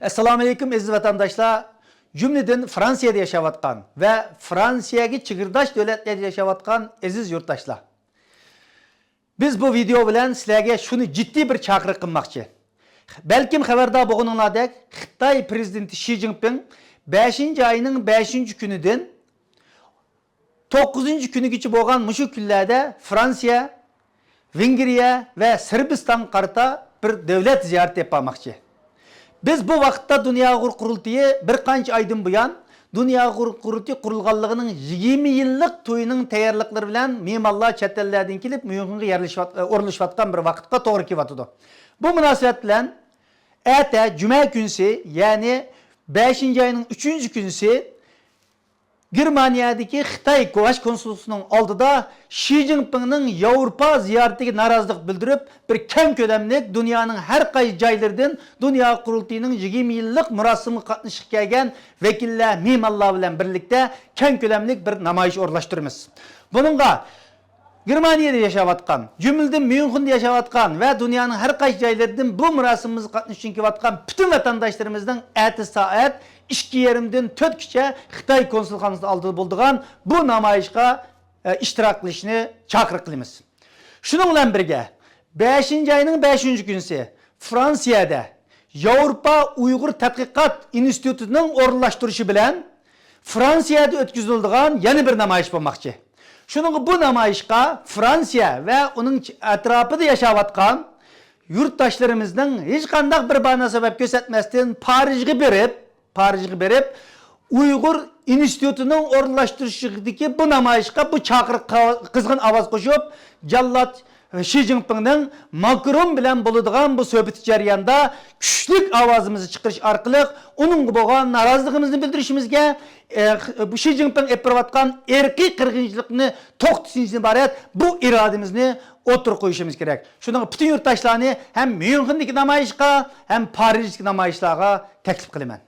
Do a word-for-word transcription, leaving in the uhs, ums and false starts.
ئەسسالامۇئەلەيكۇم، ئەزىز ۋەتەنداشلار، جۈملىدىن فرانسىيەدە ياشاۋاتقان ۋە فرانسىيەگە چېگرىداش دۆلەتلەردە ياشاۋاتقان ئەزىز يۇرتداشلار. بىز بۇ ۋىدېئو بىلەن سىلەرگە شۇنى جىددىي بىر چاقىرىق قىلماقچى. بەلكىم خەۋەردار بولغىنىڭلاردەك، خىتاي پىرېزىدېنتى شى جىنپىڭ بەشىنچى ئاينىڭ بەشىنچى كۈنىدىن توققۇزىنچى كۈنىگىچە بولغان مۇشۇ كۈنلەردە فرانسىيە، ۋېنگرىيە ۋە سېربىستانغا قارىتا بىر دۆلەت زىيارىتى ئېلىپ بارماقچى. بىز بۇ ۋاقىتتا دۇنيا ئۇيغۇر قۇرۇلتىيى بىر قانچە ئايدىن بۇيان دۇنيا ئۇيغۇر قۇرۇلتىيى قۇرۇلغانلىقىنىڭ يىگىرمە يىللىق تويىنىڭ تەييارلىقلىرى بىلەن مېھمانلار چەت ئەللەردىن كېلىپ ميۇنخېنغا يەرلىشىۋات-، ئورۇنلىشىۋاتقان بىر ۋاقىتقا توغرا كېلىۋاتىدۇ. بۇ مۇناسىۋەت بىلەن ئەتە جۈمە كۈنسى، يەنى بەشىنچى ئاينىڭ ئۈچىنچى كۈنسى گېرمانىيەدىكى خىتاي باش كونسۇلخانىسىنىڭ ئالدىدا شى جىنپىڭنىڭ ياۋروپا زىيارىتىگە نارازىلىق بىلدۈرۈپ، بىر كەڭ كۆلەملىك دۇنيانىڭ ھەر قايسى جايلىرىدىن دۇنيا قۇرۇلتىيىنىڭ يىگىرمە يىللىق مۇراسىمىغا قاتنىشىشقا كەلگەن ۋەكىللەر، مېھمانلار بىلەن بىرلىكتە كەڭ كۆلەملىك بىر نامايىش ئورۇنلاشتۇرىمىز. بۇنىڭغا گېرمانىيەدە ياشاۋاتقان، جۈملىدىن ميۇنخېندا ياشاۋاتقان ۋە دۇنيانىڭ ھەر قايسى جايلىرىدىن بۇ مۇراسىمىمىزغا قاتنىشىش ئۈچۈن كېلىۋاتقان پۈتۈن ۋەتەنداشلىرىمىزنىڭ ئەتىسى سائەت ئىككى يېرىمدىن تۆتكىچە خىتاي كونسۇلخانىسىنىڭ ئالدىدا بولىدىغان بۇ نامايىشقا، ئە، ئىشتىراك قىلىشنى چاقىرىق قىلىمىز. شۇنىڭ بىلەن بىرگە، بەشىنچى ئاينىڭ بەشىنچى كۈنىسى فرانسىيەدە ياۋروپا ئۇيغۇر تەتقىقات ئىنستىتۇتىنىڭ ئورۇنلاشتۇرۇشى بىلەن فرانسىيەدە ئۆتكۈزۈلىدىغان يەنە بىر نامايىش بولماقچى. شۇنىڭغا بۇ نامايىشقا فرانسىيە ۋە ئۇنىڭ ئەتراپىدا ياشاۋاتقان يۇرتداشلىرىمىزنىڭ ھېچقانداق بىر باھانە سەۋەب كۆرسەتمەستىن پارىژغا بېرىپ، پارىژغا بېرىپ، ئۇيغۇر ئىنستىتۇتىنىڭ ئورۇنلاشتۇرۇشىدىكى بۇ نامايىشقا بۇ چاقىرىققا قىزغىن ئاۋاز قوشۇپ، جاللات شى جىنپىڭنىڭ ماكرون بىلەن بولىدىغان بۇ سۆھبىتى جەريانىدا كۈچلۈك ئاۋازىمىزنى چىقىرىش ئارقىلىق ئۇنىڭغا بولغان نارازىلىقىمىزنى بىلدۈرۈشىمىزگە، ئە، بۇ شى جىنپىڭ ئېلىپ بېرىۋاتقان ئىرقىي قىرغىنچىلىقنى توختىتىشتىن ئىبارەت بۇ ئىرادىمىزنى ئوتتۇرىغا قويۇشىمىز كېرەك. شۇنىڭغا پۈتۈن يۇرتداشلارنى ھەم ميۇنخېندىكى نامايىشقا، ھەم پارىژدىكى نامايىشلارغا تەكلىپ قىلىمەن.